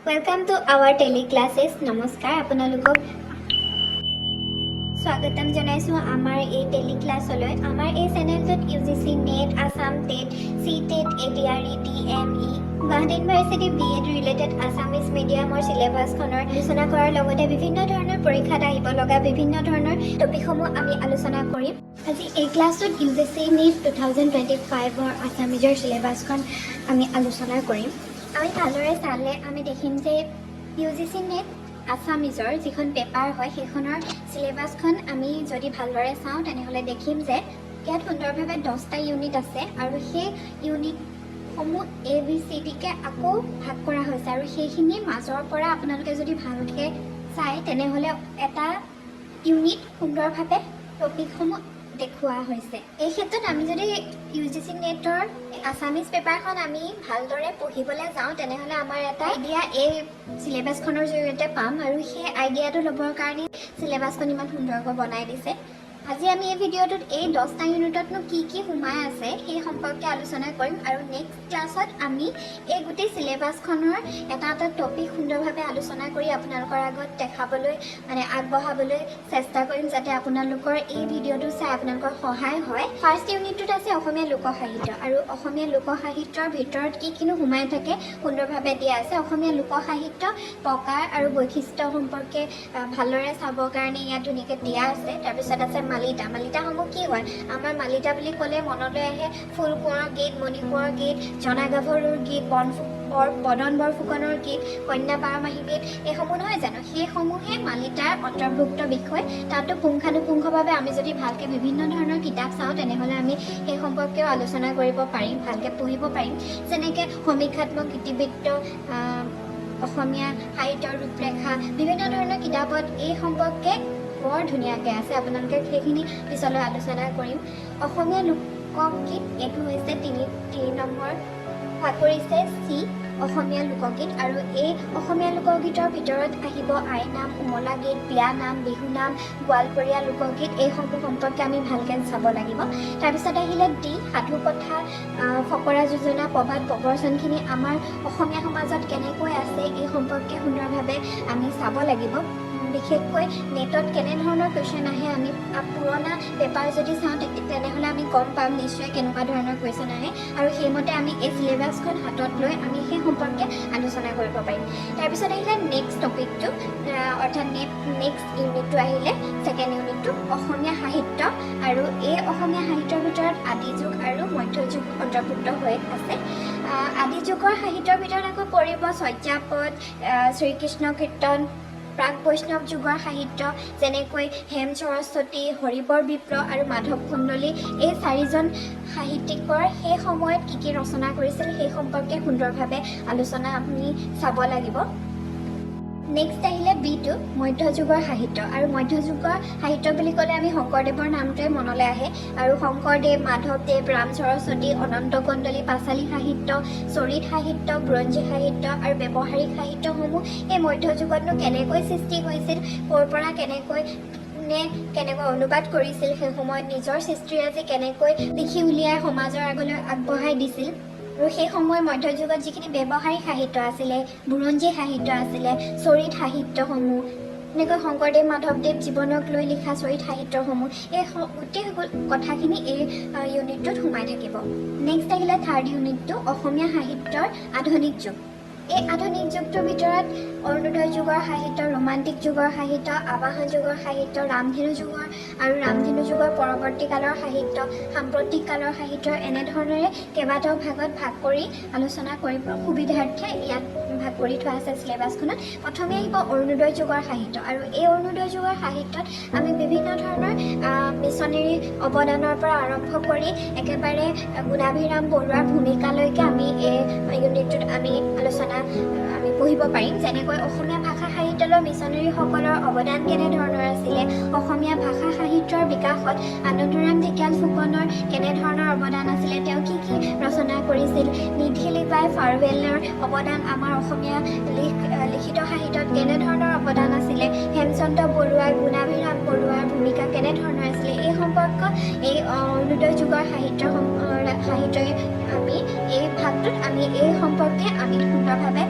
Welcome to our Tele Classes. নমস্কাৰ, আপোনালোকক স্বাগতম জনাইছোঁ আমাৰ এই টেলি ক্লাছলৈ। আমাৰ এই চেনেলটোত UGC NET, Assam TET, C TET, ADRE, DME, Guwahati university B Ed related Assamese মিডিয়ামৰ চিলেবাছখনৰ আলোচনা কৰাৰ লগতে বিভিন্ন ধৰণৰ পৰীক্ষাত আহিব লগা বিভিন্ন ধৰণৰ টপিকসমূহ আমি আলোচনা কৰিম। আজি এই ক্লাছটোত UGC NET 2025ৰ আছামিজৰ চিলেবাছখন আমি আলোচনা কৰিম। আমি ভালদৰে চালে আমি দেখিম যে ইউজিচি নেট আছামিজৰ যিখন পেপাৰ হয়, সেইখনৰ চিলেবাছখন আমি যদি ভালদৰে চাওঁ, তেনেহ'লে দেখিম যে ইয়াত সুন্দৰভাৱে 10টা ইউনিট আছে আৰু সেই ইউনিটসমূহ এ, বি, চি, ডিকে আকৌ ভাগ কৰা হৈছে আৰু সেইখিনিৰ মাজৰ পৰা আপোনালোকে যদি ভালকৈ চায়, তেনেহ'লে এটা ইউনিট সুন্দৰভাৱে টপিকসমূহ দেখুওৱা হৈছে। এই ক্ষেত্ৰত আমি যদি ইউজিচি নেটৰ আছামিজ পেপাৰখন আমি ভালদৰে পঢ়িবলৈ যাওঁ, তেনেহ'লে আমাৰ এটা আইডিয়া এই চিলেবাছখনৰ জৰিয়তে পাম আৰু সেই আইডিয়াটো ল'বৰ কাৰণে চিলেবাছখন ইমান সুন্দৰকৈ বনাই দিছে। আজি আমি এই ভিডিঅ'টোত এই 10টা ইউনিটতনো কি কি সোমাই আছে, সেই সম্পৰ্কে আলোচনা কৰিম আৰু নেক্সট ক্লাছত আমি এই গোটেই চিলেবাছখনৰ এটা এটা টপিক সুন্দৰভাৱে আলোচনা কৰি আপোনালোকৰ আগত দেখাবলৈ, মানে আগবঢ়াবলৈ চেষ্টা কৰিম, যাতে আপোনালোকৰ এই ভিডিঅ'টো চাই আপোনালোকৰ সহায় হয়। ফাৰ্ষ্ট ইউনিটটোত আছে অসমীয়া লোকসাহিত্য আৰু অসমীয়া লোকসাহিত্যৰ ভিতৰত কি কিনো সোমাই থাকে, সুন্দৰভাৱে দিয়া আছে। অসমীয়া লোকসাহিত্য প্ৰকাৰ আৰু বৈশিষ্ট্য সম্পৰ্কে ভালদৰে চাবৰ কাৰণে ইয়াত ধুনীয়াকৈ দিয়া আছে। তাৰপিছত আছে মালিতা। মালিতাসমূহ কি হয়? আমাৰ মালিতা বুলি ক'লে মনলৈ আহে ফুলকোঁৱৰ গীত, মণিকোঁৱৰ গীত, জনা গাভৰুৰ গীত, বন বৰ বদন বৰফুকনৰ গীত, কন্যা বাৰমাহী গীত, এইসমূহ নহয় জানো? সেইসমূহে মালিতাৰ অন্তৰ্ভুক্ত বিষয়। তাতো পুংখানুপুংখভাৱে আমি যদি ভালকৈ বিভিন্ন ধৰণৰ কিতাপ চাওঁ, তেনেহ'লে আমি সেই সম্পৰ্কেও আলোচনা কৰিব পাৰিম, ভালকৈ পঢ়িব পাৰিম। যেনেকৈ সমীক্ষাত্মক ইতিবৃত্ত, অসমীয়া সাহিত্যৰ ৰূপৰেখা, বিভিন্ন ধৰণৰ কিতাপত এই সম্পৰ্কে বৰ ধুনীয়াকৈ আছে। আপোনালোকে সেইখিনি পিছলৈ আলোচনা কৰিম। অসমীয়া লোকগীত, এইটো হৈছে তিনি নম্বৰ ভাগ কৰিছে চি, অসমীয়া লোকগীত। আৰু এই অসমীয়া লোকগীতৰ ভিতৰত আহিব আইনাম, ওমলা গীত, বিয়া নাম, বিহুনাম, গোৱালপৰীয়া লোকগীত। এইসমূহ সম্পৰ্কে আমি ভালকৈ চাব লাগিব। তাৰপিছত আহিলে ডি, সাধুকথা, ফকৰা যোজনা, প্ৰবাদ প্ৰবচনখিনি আমাৰ অসমীয়া সমাজত কেনেকৈ আছে, এই সম্পৰ্কে সুন্দৰভাৱে আমি চাব লাগিব। বিশেষকৈ নেটত কেনেধৰণৰ কুৱেশ্যন আহে, আমি পুৰণা পেপাৰ যদি চাওঁ, তেনেহ'লে আমি গম পাম নিশ্চয় কেনেকুৱা ধৰণৰ কুৱেশ্যন আহে আৰু সেইমতে আমি এই চিলেবাছখন হাতত লৈ আমি সেই সম্পৰ্কে আলোচনা কৰিব পাৰিম। তাৰপিছত আহিলে নেক্সট টপিকটো, অৰ্থাৎ নেক্সট ইউনিটটো আহিলে, ছেকেণ্ড ইউনিটটো অসমীয়া সাহিত্য। আৰু এই অসমীয়া সাহিত্যৰ ভিতৰত আদি যুগ আৰু মধ্যযুগ অন্তৰ্ভুক্ত হৈ আছে। আদি যুগৰ সাহিত্যৰ ভিতৰত আকৌ পৰিব চৰ্যাপদ, শ্ৰীকৃষ্ণ কীৰ্তন, প্ৰাক বৈষ্ণৱ যুগৰ সাহিত্য, যেনেকৈ হেম সৰস্বতী, হৰিবৰ বিপ্ৰ আৰু মাধৱ কুণ্ডলী, এই চাৰিজন সাহিত্যিকৰ সেই সময়ত কি কি ৰচনা কৰিছিল, সেই সম্পৰ্কে সুন্দৰভাৱে আলোচনা আমি চাব লাগিব। নেক্সট আহিলে বিটো, মধ্যযুগৰ সাহিত্য। আৰু মধ্যযুগৰ সাহিত্য বুলি ক'লে আমি শংকৰদেৱৰ নামটোৱে মনলৈ আহে। আৰু শংকৰদেৱ, মাধৱদেৱ, ৰাম সৰস্বতী, অনন্ত কন্দলী, পাঁচালী সাহিত্য, চৰিত সাহিত্য, বুৰঞ্জী সাহিত্য আৰু ব্যৱহাৰিক সাহিত্যসমূহ এই মধ্যযুগতনো কেনেকৈ সৃষ্টি হৈছিল, ক'ৰ পৰা কেনেকৈ, কোনে কেনেকৈ অনুবাদ কৰিছিল, সেই সময়ত নিজৰ সৃষ্টিৰাজি কেনেকৈ লিখি উলিয়াই সমাজৰ আগলৈ আগবঢ়াই দিছিল আৰু সেই সময়ৰ মধ্যযুগত যিখিনি ব্যৱহাৰিক সাহিত্য আছিলে, বুৰঞ্জী সাহিত্য আছিলে, চৰিত সাহিত্যসমূহ, এনেকৈ শংকৰদেৱ মাধৱদেৱ জীৱনক লৈ লিখা চৰিত সাহিত্যসমূহ, এই গোটেই কথাখিনি এই ইউনিটটোত সোমাই থাকিব। নেক্সট আহিলে থাৰ্ড ইউনিটটো, অসমীয়া সাহিত্যৰ আধুনিক যুগ। এই আধুনিক যুগটোৰ ভিতৰত অৰুণোদয় যুগৰ সাহিত্য, ৰোমান্টিক যুগৰ সাহিত্য, আৱাহন যুগৰ সাহিত্য, ৰামধেনু যুগৰ আৰু ৰামধেনু যুগৰ পৰৱৰ্তী কালৰ সাহিত্য, সাম্প্ৰতিক কালৰ সাহিত্য, এনেধৰণেৰে কেইবাটাও ভাগত ভাগ কৰি আলোচনা কৰিব সুবিধাৰ্থে ইয়াত ভাগ কৰি থোৱা আছে চিলেবাছখনত। প্ৰথমে আহিব অৰুণোদয় যুগৰ সাহিত্য আৰু এই অৰুণোদয় যুগৰ সাহিত্যত আমি বিভিন্ন ধৰণৰ মিছনেৰী অৱদানৰ পৰা আৰম্ভ কৰি একেবাৰে গুণাভিৰাম বৰুৱাৰ ভূমিকালৈকে আমি এই ইউনিটটোত আমি আলোচনা আমি পঢ়িব পাৰিম। যেনেকৈ অসমীয়া ভাষা সাহিত্যলৈ মিছনেৰীসকলৰ অৱদান কেনেধৰণৰ আছিলে, অসমীয়া ভাষা সাহিত্যৰ বিকাশত আনন্দৰাম ঢেকিয়াল ফুকনৰ কেনেধৰণৰ অৱদান আছিলে, তেওঁ কি কি ৰচনা কৰিছিল, নিধি লিভাই ফাৰৱেলৰ অৱদান আমাৰ অসমীয়া লিখিত সাহিত্যত কেনেধৰণৰ অৱদান আছিলে, হেমচন্দ্ৰ বৰুৱা, গুণাভিৰাম বৰুৱাৰ ভূমিকা কেনেধৰণৰ আছিলে, এই সম্পৰ্কে সম্পৰ্ক এই অৰুণোদয় যুগৰ সাহিত্য সাহিত্যই আমি এই ভাগটোত আমি এই সম্পৰ্কে আমি সুন্দৰভাৱে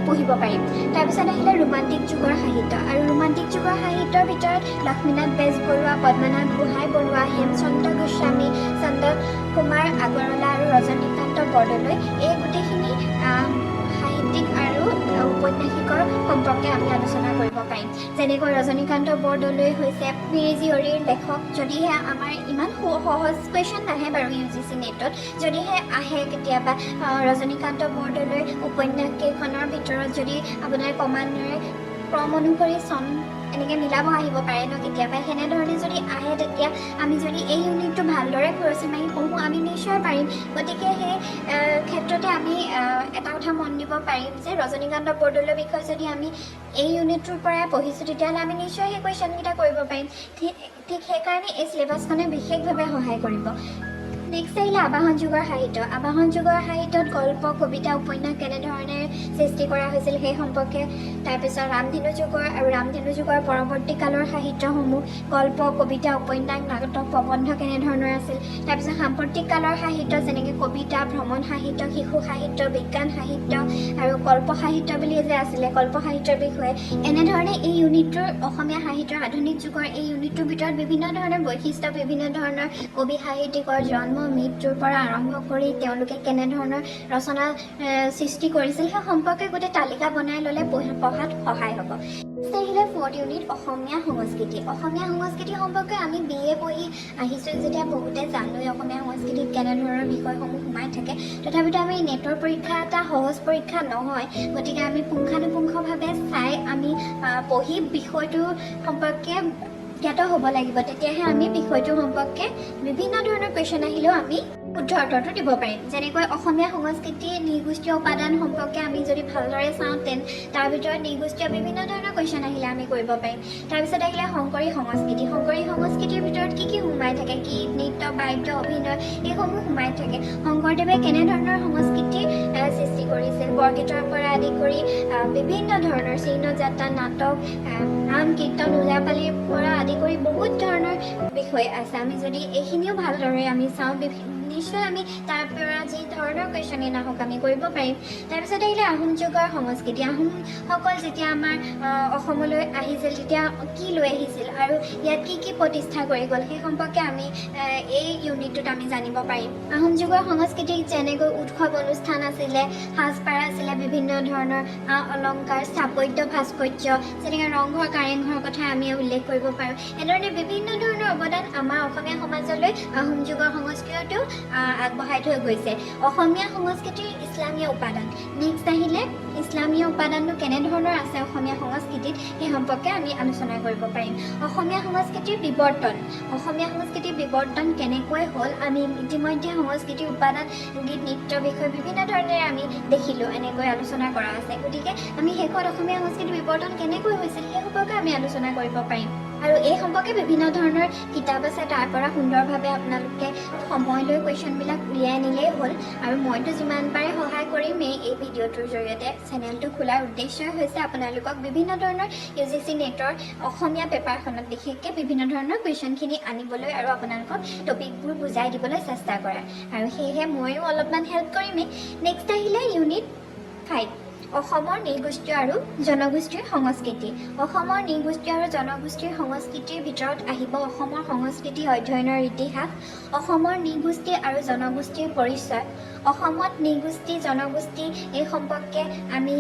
পঢ়িব পাৰিম। তাৰপিছত আহিলে ৰোমান্টিক যুগৰ সাহিত্য আৰু ৰোমান্টিক যুগৰ সাহিত্যৰ ভিতৰত লক্ষ্মীনাথ বেজবৰুৱা, পদ্মনাথ গোহাঁই বৰুৱা, হেমচন্দ্ৰ গোস্বামী, চন্দ্ৰ কুমাৰ আগৰৱালা আৰু ৰজনীকান্ত বৰদলৈ, এই গোটেইখিনি সাহিত্যিক আৰু ঔপন্যাসিকৰ সম্পৰ্কে আমি আলোচনা কৰিব পাৰিম। যেনেকৈ ৰজনীকান্ত বৰদলৈ হৈছে মিৰি জীয়ৰীৰ লেখক। যদিহে আমাৰ ইমান সহজ কুৱেশ্যন নাহে বাৰু ইউজিচি নেটত, যদিহে আহে কেতিয়াবা ৰজনীকান্ত বৰদলৈৰ উপন্যাস কেইখনৰ ভিতৰত যদি আপোনাৰ ক্ৰমান্বয়ে ক্ৰম অনুসৰি চন এনেকৈ মিলাব আহিব পাৰে ন কেতিয়াবা, সেনেধৰণে যদি আহে, তেতিয়া আমি যদি এই ইউনিটটো ভালদৰে খৰচি মাৰি পঢ়োঁ, আমি নিশ্চয় পাৰিম। গতিকে সেই ক্ষেত্ৰতে আমি এটা কথা মন দিব পাৰিম যে ৰজনীকান্ত বৰদলৈৰ বিষয়ে যদি আমি এই ইউনিটটোৰ পৰাই পঢ়িছোঁ, তেতিয়াহ'লে আমি নিশ্চয় সেই কুৱেশ্যনকেইটা কৰিব পাৰিম। ঠিক ঠিক সেইকাৰণে এই চিলেবাছখনে বিশেষভাৱে সহায় কৰিব। নেক্সট আহিলে আবাহন যুগৰ সাহিত্য। আবাহন যুগৰ সাহিত্যত গল্প, কবিতা, উপন্যাস কেনেধৰণে সৃষ্টি কৰা হৈছিল সেই সম্পৰ্কে, তাৰপিছত ৰামধেনু যুগৰ আৰু ৰামধেনু যুগৰ পৰৱৰ্তী কালৰ সাহিত্যসমূহ, গল্প, কবিতা, উপন্যাস, নাটক, প্ৰবন্ধ কেনেধৰণৰ আছিল। তাৰপিছত সাম্প্ৰতিক কালৰ সাহিত্য, যেনেকৈ কবিতা, ভ্ৰমণ সাহিত্য, শিশু সাহিত্য, বিজ্ঞান সাহিত্য আৰু কল্প সাহিত্য বুলি যে আছিলে, কল্প সাহিত্যৰ বিষয়ে। এনেধৰণে এই ইউনিটটোৰ অসমীয়া সাহিত্যৰ আধুনিক যুগৰ এই ইউনিটটোৰ ভিতৰত বিভিন্ন ধৰণৰ বৈশিষ্ট্য, বিভিন্ন ধৰণৰ কবি সাহিত্যিকৰ জন্ম মৃত্যুৰ পৰা আৰম্ভ কৰি তেওঁলোকে কেনেধৰণৰ ৰচনা সৃষ্টি কৰিছিল, সেই সম্পৰ্কে গোটেই তালিকা বনাই ল'লে পঢ়াত সহায় হ'ব। নেক্সট আহিলে ফ'ৰ্থ ইউনিট, অসমীয়া সংস্কৃতি। অসমীয়া সংস্কৃতি সম্পৰ্কে আমি বি এ পঢ়ি আহিছোঁ যেতিয়া বহুতে জানোৱেই অসমীয়া সংস্কৃতিত কেনেধৰণৰ বিষয়সমূহ সোমাই থাকে। তথাপিতো আমি নেটৰ পৰীক্ষা এটা সহজ পৰীক্ষা নহয়, গতিকে আমি পুংখানুপুংখভাৱে চাই আমি পঢ়ি বিষয়টো সম্পৰ্কে জ্ঞাত হ'ব লাগিব। তেতিয়াহে আমি বিষয়টোৰ সম্পৰ্কে বিভিন্ন ধৰণৰ কুৱেশ্যন আহিলেও আমি শুদ্ধ উত্তৰটো দিব পাৰিম। যেনেকৈ অসমীয়া সংস্কৃতিৰ নৃগোষ্ঠীয় উপাদান সম্পৰ্কে আমি যদি ভালদৰে চাওঁ, তেন তাৰ ভিতৰত নৃগোষ্ঠীয় বিভিন্ন ধৰণৰ কুৱেশ্যন আহিলে আমি কৰিব পাৰিম। তাৰপিছত আহিলে শংকৰী সংস্কৃতি। শংকৰী সংস্কৃতিৰ ভিতৰত কি কি সোমাই থাকে? গীত, নৃত্য, বাদ্য, অভিনয়, এইসমূহ সোমাই থাকে। শংকৰদেৱে কেনেধৰণৰ সংস্কৃতিৰ সৃষ্টি কৰিছিল, বৰগীতৰ পৰা আদি কৰি বিভিন্ন ধৰণৰ চিহ্ন যাত্ৰা, নাটক, নাম কীৰ্তন, ওজাপালিৰ পৰা আদি কৰি বহুত ধৰণৰ বিষয় আছে। আমি যদি এইখিনিও ভালদৰে আমি চাওঁ, নিশ্চয় আমি তাৰ পৰা যি ধৰণৰ কুৱেশ্যনেই নাহক আমি কৰিব পাৰিম। তাৰপিছত আহিলে আহোম যুগৰ সংস্কৃতি। আহোমসকল যেতিয়া আমাৰ অসমলৈ আহিছিল, তেতিয়া কি লৈ আহিছিল আৰু ইয়াত কি কি প্ৰতিষ্ঠা কৰি গ'ল, সেই সম্পৰ্কে আমি এই ইউনিটটোত আমি জানিব পাৰিম। আহোম যুগৰ সংস্কৃতিক যেনেকৈ উৎসৱ অনুষ্ঠান আছিলে, সাজপাৰ আছিলে, বিভিন্ন ধৰণৰ আ অলংকাৰ, স্থাপত্য ভাস্কৰ্য, যেনেকৈ ৰংঘৰ, কাৰেংঘৰৰ কথা আমি উল্লেখ কৰিব পাৰোঁ। এনেধৰণে বিভিন্ন ধৰণৰ অৱদান আমাৰ অসমীয়া সমাজলৈ আহোম যুগৰ সংস্কৃতিও আগবঢ়াই থৈ গৈছে। অসমীয়া সংস্কৃতিৰ ইছলামীয় উপাদান। নেক্সট আহিলে ইছলামীয় উপাদানটো কেনেধৰণৰ আছে অসমীয়া সংস্কৃতিত, সেই সম্পৰ্কে আমি আলোচনা কৰিব পাৰিম। অসমীয়া সংস্কৃতিৰ বিৱৰ্তন। অসমীয়া সংস্কৃতিৰ বিৱৰ্তন কেনেকৈ হ'ল, আমি ইতিমধ্যে সংস্কৃতিৰ উপাদান, গীত, নৃত্যৰ বিষয়ে বিভিন্ন ধৰণেৰে আমি দেখিলোঁ, এনেকৈ আলোচনা কৰা আছে। গতিকে আমি শেষত অসমীয়া সংস্কৃতিৰ বিৱৰ্তন কেনেকৈ হৈছিল, সেই সম্পৰ্কে আমি আলোচনা কৰিব পাৰিম। আৰু এই সম্পৰ্কে বিভিন্ন ধৰণৰ কিতাপ আছে, তাৰ পৰা সুন্দৰভাৱে আপোনালোকে সময় লৈ কুৱেশ্যনবিলাক উলিয়াই আনিলেই হ'ল। আৰু মইতো যিমান পাৰে সহায় কৰিমেই এই ভিডিঅ'টোৰ জৰিয়তে। চেনেলটো খোলাৰ উদ্দেশ্যই হৈছে আপোনালোকক বিভিন্ন ধৰণৰ ইউজিচি নেটৰ অসমীয়া পেপাৰখনত বিশেষকৈ বিভিন্ন ধৰণৰ কুৱেশ্যনখিনি আনিবলৈ আৰু আপোনালোকক টপিকবোৰ বুজাই দিবলৈ চেষ্টা কৰা আৰু সেয়েহে ময়ো অলপমান হেল্প কৰিমেই। নেক্সট আহিলে ইউনিট 5, অসমৰ নৃগোষ্ঠীয় আৰু জনগোষ্ঠীৰ সংস্কৃতি। অসমৰ নৃগোষ্ঠীয় আৰু জনগোষ্ঠীৰ সংস্কৃতিৰ ভিতৰত আহিব অসমৰ সংস্কৃতি অধ্যয়নৰ ইতিহাস, অসমৰ নৃগোষ্ঠী আৰু জনগোষ্ঠীৰ পৰিচয়, অসমত নৃগোষ্ঠী জনগোষ্ঠী এই সম্পৰ্কে আমি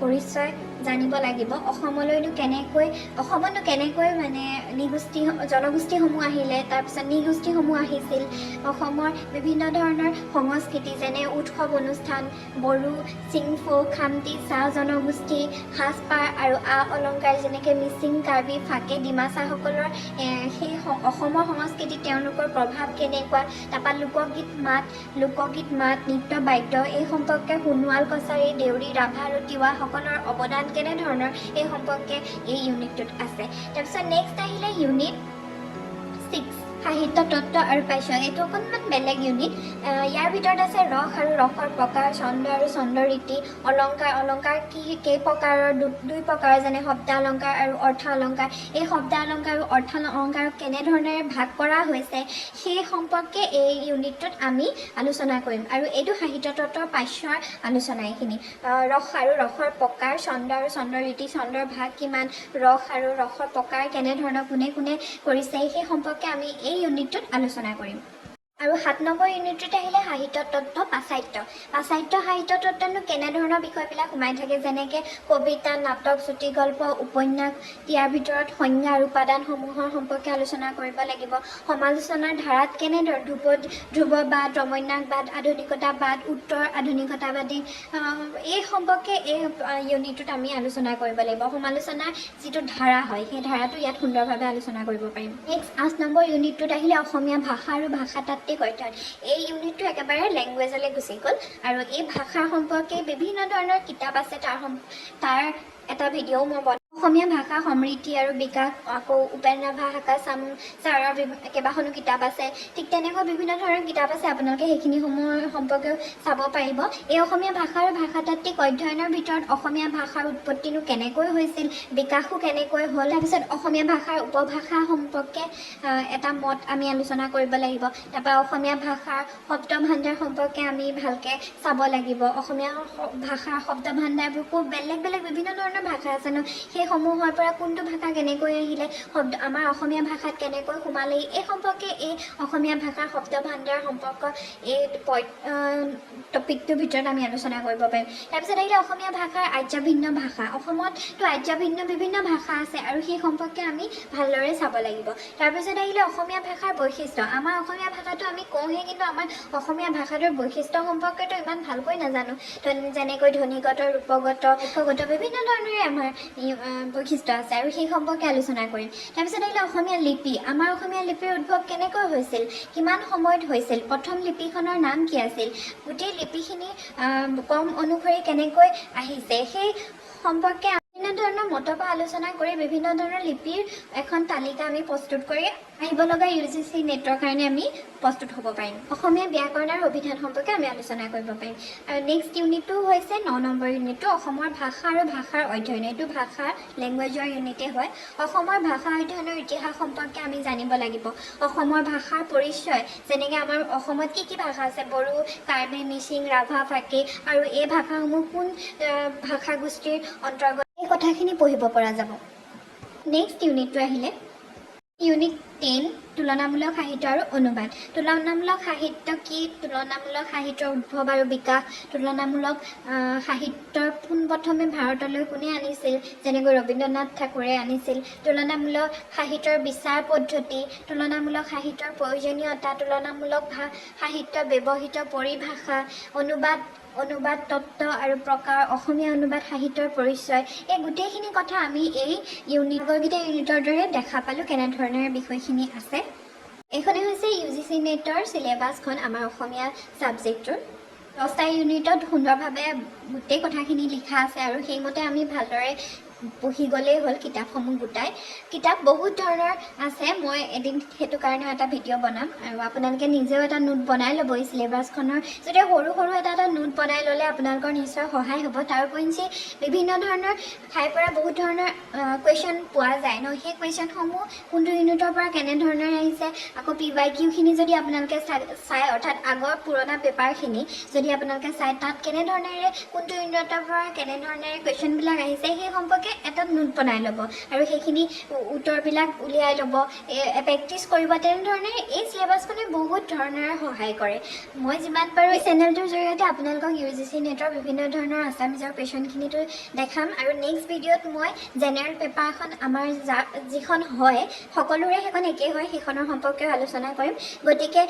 পৰিচয় জানিব লাগিব। অসমলৈনো কেনেকৈ, অসমতনো কেনেকৈ মানে নৃগোষ্ঠী জনগোষ্ঠীসমূহ আহিলে, তাৰপিছত নৃগোষ্ঠীসমূহ আহিছিল, অসমৰ বিভিন্ন ধৰণৰ সংস্কৃতি, যেনে উৎসৱ অনুষ্ঠান, বড়ো, চিংফৌ, খামতি, চাহ জনগোষ্ঠী, সাজপাৰ আৰু আ অলংকাৰ, যেনেকৈ মিচিং, কাৰ্বি, ফাকে, ডিমাচাসকলৰ সেই অসমৰ সংস্কৃতিত তেওঁলোকৰ প্ৰভাৱ কেনেকুৱা, তাৰপৰা লোকগীত মাত, নৃত্য বাদ্য এই সম্পৰ্কে সোণোৱাল কছাৰী, দেউৰী, ৰাভা আৰু তিৱাসকলৰ অৱদান কেনেধৰণৰ, এই সম্পৰ্কে এই ইউনিটটোত আছে। তাৰপিছত নেক্সট আহিলে ইউনিট 6, সাহিত্য তত্ত্ব আৰু পাঠ্য। এইটো অকণমান বেলেগ ইউনিট। ইয়াৰ ভিতৰত আছে ৰস আৰু ৰসৰ প্ৰকাৰ, ছন্দ আৰু ছন্দৰীতি, অলংকাৰ, অলংকাৰ কি কেই প্ৰকাৰৰ, দুই প্ৰকাৰৰ, যেনে শব্দালংকাৰ আৰু অৰ্থালংকাৰ। এই শব্দালংকাৰ আৰু অৰ্থালংকাৰক কেনেধৰণেৰে ভাগ কৰা হৈছে, সেই সম্পৰ্কে এই ইউনিটটোত আমি আলোচনা কৰিম। আৰু এইটো সাহিত্য তত্ত্বৰ পাঠ্যৰ আলোচনা এইখিনি। ৰস আৰু ৰসৰ প্ৰকাৰ, ছন্দ আৰু ছন্দৰীতি, ছন্দৰ ভাগ কিমান, ৰস আৰু ৰসৰ প্ৰকাৰ কেনেধৰণৰ, কোনে কোনে কৰিছে, সেই সম্পৰ্কে আমি এই ইউনিটটোত আলোচনা কৰিম। আৰু 7 নম্বৰ ইউনিটটোত আহিলে সাহিত্য তত্ত্ব পাশ্চাত্য। পাশ্চাত্য সাহিত্য তত্ত্বনো কেনেধৰণৰ বিষয়বিলাক সোমাই থাকে, যেনেকৈ কবিতা, নাটক, চুটিগল্প, উপন্যাস। ইয়াৰ ভিতৰত সংজ্ঞা আৰু উপাদানসমূহৰ সম্পৰ্কে আলোচনা কৰিব লাগিব। সমালোচনাৰ ধাৰাত কেনেদৰে ধ্ৰুৱবাদ, ৰমন্যাসবাদ, আধুনিকতাবাদ, উত্তৰ আধুনিকতাবাদী, এই সম্পৰ্কে এই ইউনিটটোত আমি আলোচনা কৰিব লাগিব। সমালোচনাৰ যিটো ধাৰা হয়, সেই ধাৰাটো ইয়াত সুন্দৰভাৱে আলোচনা কৰিব পাৰিম। নেক্সট 8 নম্বৰ ইউনিটটোত আহিলে অসমীয়া ভাষা আৰু ভাষাতাত্ত্বিক অধ্যয়ন। এই ইউনিটটো একেবাৰে লেংগুৱেজলৈ গুচি গ'ল। আৰু এই ভাষা সম্পৰ্কে বিভিন্ন ধৰণৰ কিতাপ আছে, তাৰ এটা ভিডিঅ'ও মই বনাম। অসমীয়া ভাষা সমৃদ্ধি আৰু বিকাশ, আকৌ উপেন ৰাভা হাকাচাম ছাৰৰ কেইবাখনো কিতাপ আছে। ঠিক তেনেকুৱা বিভিন্ন ধৰণৰ কিতাপ আছে, আপোনালোকে সেইখিনি সমূহৰ সম্পৰ্কেও চাব পাৰিব। এই অসমীয়া ভাষা আৰু ভাষাতাত্ত্বিক অধ্যয়নৰ ভিতৰত অসমীয়া ভাষাৰ উৎপত্তিনো কেনেকৈ হৈছিল, বিকাশো কেনেকৈ হ'ল, তাৰপিছত অসমীয়া ভাষাৰ উপভাষা সম্পৰ্কে এটা মত আমি আলোচনা কৰিব লাগিব। তাৰপৰা অসমীয়া ভাষাৰ শব্দ ভাণ্ডাৰ সম্পৰ্কে আমি ভালকৈ চাব লাগিব। অসমীয়া ভাষাৰ শব্দ ভাণ্ডাৰবোৰ খুব বেলেগ বেলেগ, বিভিন্ন ধৰণৰ ভাষা আছে ন, সেইসমূহৰ পৰা কোনটো ভাষা কেনেকৈ আহিলে, শব্দ আমাৰ অসমীয়া ভাষাত কেনেকৈ সোমালে, এই সম্পৰ্কে এই অসমীয়া ভাষাৰ শব্দ ভাণ্ডাৰ সম্পৰ্ক এই টপিকটোৰ ভিতৰত আমি আলোচনা কৰিব পাৰিম। তাৰপিছত আহিলে অসমীয়া ভাষাৰ আৰ্যভিন্ন ভাষা। অসমততো আৰ্যভিন্ন বিভিন্ন ভাষা আছে আৰু সেই সম্পৰ্কে আমি ভালদৰে চাব লাগিব। তাৰপিছত আহিলে অসমীয়া ভাষাৰ বৈশিষ্ট্য। আমাৰ অসমীয়া ভাষাটো আমি কওঁহে, কিন্তু আমাৰ অসমীয়া ভাষাটোৰ বৈশিষ্ট্য সম্পৰ্কেতো ইমান ভালকৈ নাজানো। যেনেকৈ ধ্বনিগত, ৰূপগত, বাক্যগত বিভিন্ন ধৰণৰে আমাৰ এই বৈশিষ্ট্য আছে আৰু সেই সম্পৰ্কে আলোচনা কৰিম। তাৰপিছত আহিলে অসমীয়া লিপি। আমাৰ অসমীয়া লিপিৰ উদ্ভৱ কেনেকৈ হৈছিল, কিমান সময়ত হৈছিল, প্ৰথম লিপিখনৰ নাম কি আছিল, গোটেই লিপিখিনি ক্ৰম অনুসৰি কেনেকৈ আহিছে, সেই সম্পৰ্কে বিভিন্ন ধৰণৰ মতৰ পৰা আলোচনা কৰি বিভিন্ন ধৰণৰ লিপিৰ এখন তালিকা আমি প্ৰস্তুত কৰি আহিব লগা ইউজিচি নেটৰ কাৰণে আমি প্ৰস্তুত হ'ব পাৰিম। অসমীয়া ব্যাকৰণ আৰু অভিধান সম্পৰ্কে আমি আলোচনা কৰিব পাৰিম। আৰু নেক্সট ইউনিটটো হৈছে 9 নম্বৰ ইউনিটটো, অসমৰ ভাষা আৰু ভাষাৰ অধ্যয়ন। এইটো ভাষা লেংগুৱেজৰ ইউনিটেই হয়। অসমৰ ভাষা অধ্যয়নৰ ইতিহাস সম্পৰ্কে আমি জানিব লাগিব। অসমৰ ভাষাৰ পৰিচয়, যেনেকৈ আমাৰ অসমত কি কি ভাষা আছে, বড়ো, কাৰ্বি, মিচিং, ৰাভা, ফাকি, আৰু এই ভাষাসমূহ কোন ভাষাগোষ্ঠীৰ অন্তৰ্গত, এই কথাখিনি পঢ়িব পৰা যাব। নেক্সট ইউনিটটো আহিলে ইউনিট 10, তুলনামূলক সাহিত্য আৰু অনুবাদ। তুলনামূলক সাহিত্য কি, তুলনামূলক সাহিত্যৰ উদ্ভৱ আৰু বিকাশ, তুলনামূলক সাহিত্যৰ পোনপ্ৰথমে ভাৰতলৈ কোনে আনিছিল, যেনেকৈ ৰবীন্দ্ৰনাথ ঠাকুৰে আনিছিল, তুলনামূলক সাহিত্যৰ বিচাৰ পদ্ধতি, তুলনামূলক সাহিত্যৰ প্ৰয়োজনীয়তা, তুলনামূলক সাহিত্যৰ ব্যৱহৃত পৰিভাষা, অনুবাদ, অনুবাদ তত্ত্ব আৰু প্ৰকাৰ, অসমীয়া অনুবাদ সাহিত্যৰ পৰিচয়, এই গোটেইখিনি কথা আমি এই ইউনিট আগৰকেইটা ইউনিটৰ দৰে দেখা পালোঁ কেনেধৰণেৰে বিষয়খিনি আছে। এইখনেই হৈছে ইউজিচি নেটৰ চিলেবাছখন আমাৰ অসমীয়া ছাবজেক্টটোৰ। 10টা ইউনিটত সুন্দৰভাৱে গোটেই কথাখিনি লিখা আছে আৰু সেইমতে আমি ভালদৰে পঢ়ি গ'লেই হ'ল কিতাপসমূহ গোটাই। কিতাপ বহুত ধৰণৰ আছে, মই এদিন সেইটো কাৰণেও এটা ভিডিঅ' বনাম। আৰু আপোনালোকে নিজেও এটা নোট বনাই ল'ব। এই চিলেবাছখনৰ যদি সৰু সৰু এটা এটা নোট বনাই ল'লে আপোনালোকৰ নিশ্চয় সহায় হ'ব। তাৰ উপৰিঞ্চি বিভিন্ন ধৰণৰ ঠাইৰ পৰা বহুত ধৰণৰ কুৱেশ্যন পোৱা যায় ন, সেই কুৱেশ্যনসমূহ কোনটো ইউনিটৰ পৰা কেনেধৰণেৰে আহিছে, আকৌ পিৱাইকিউখিনি যদি আপোনালোকে চাই, অৰ্থাৎ আগৰ পুৰণা পেপাৰখিনি যদি আপোনালোকে চায়, তাত কেনেধৰণেৰে কোনটো ইউনিটৰ পৰা কেনেধৰণেৰে কুৱেশ্যনবিলাক আহিছে, সেই সম্পৰ্কে এটা নোট বনাই ল'ব আৰু সেইখিনি উত্তৰবিলাক উলিয়াই ল'ব, প্ৰেক্টিছ কৰিব। তেনেধৰণে এই চিলেবাছখনে বহুত ধৰণেৰে সহায় কৰে। মই যিমান পাৰোঁ এই চেনেলটোৰ জৰিয়তে আপোনালোকক ইউজিচি নেটৰ বিভিন্ন ধৰণৰ আছামিজৰ কুৱেশ্যনখিনিতো দেখাম। আৰু নেক্সট ভিডিঅ'ত মই জেনেৰেল পেপাৰখন আমাৰ যিখন হয়, সকলোৰে সেইখন একেই হয়, সেইখনৰ সম্পৰ্কেও আলোচনা কৰিম। গতিকে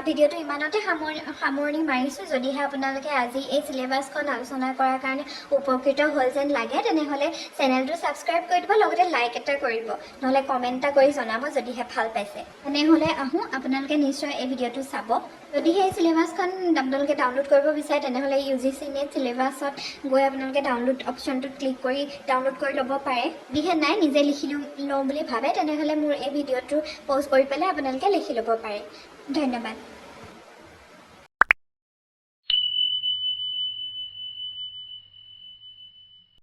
ভিডিঅ'টো ইমানতে সামৰণি সামৰণি মাৰিছোঁ। যদিহে আপোনালোকে আজি এই চিলেবাছখন আলোচনা কৰাৰ কাৰণে উপকৃত হ'ল যেন লাগে, তেনেহ'লে চেনেলটো চেনেলটো ছাবস্ক্ৰাইব কৰি দিব, লগতে লাইক এটা কৰিব, নহ'লে কমেণ্ট এটা কৰি জনাব যদিহে ভাল পাইছে। তেনেহ'লে আহোঁ, আপোনালোকে নিশ্চয় এই ভিডিঅ'টো চাব। যদিহে এই চিলেবাছখন আপোনালোকে ডাউনলোড কৰিব বিচাৰে, তেনেহ'লে ইউজিচি নেট চিলেবাছত গৈ আপোনালোকে ডাউনলোড অপশ্যনটোত ক্লিক কৰি ডাউনলোড কৰি ল'ব পাৰে। যদিহে নাই, নিজে লিখি লওঁ বুলি ভাবে, তেনেহ'লে মোৰ এই ভিডিঅ'টো প'জ কৰি পেলাই আপোনালোকে লিখি ল'ব পাৰে। ধন্যবাদ।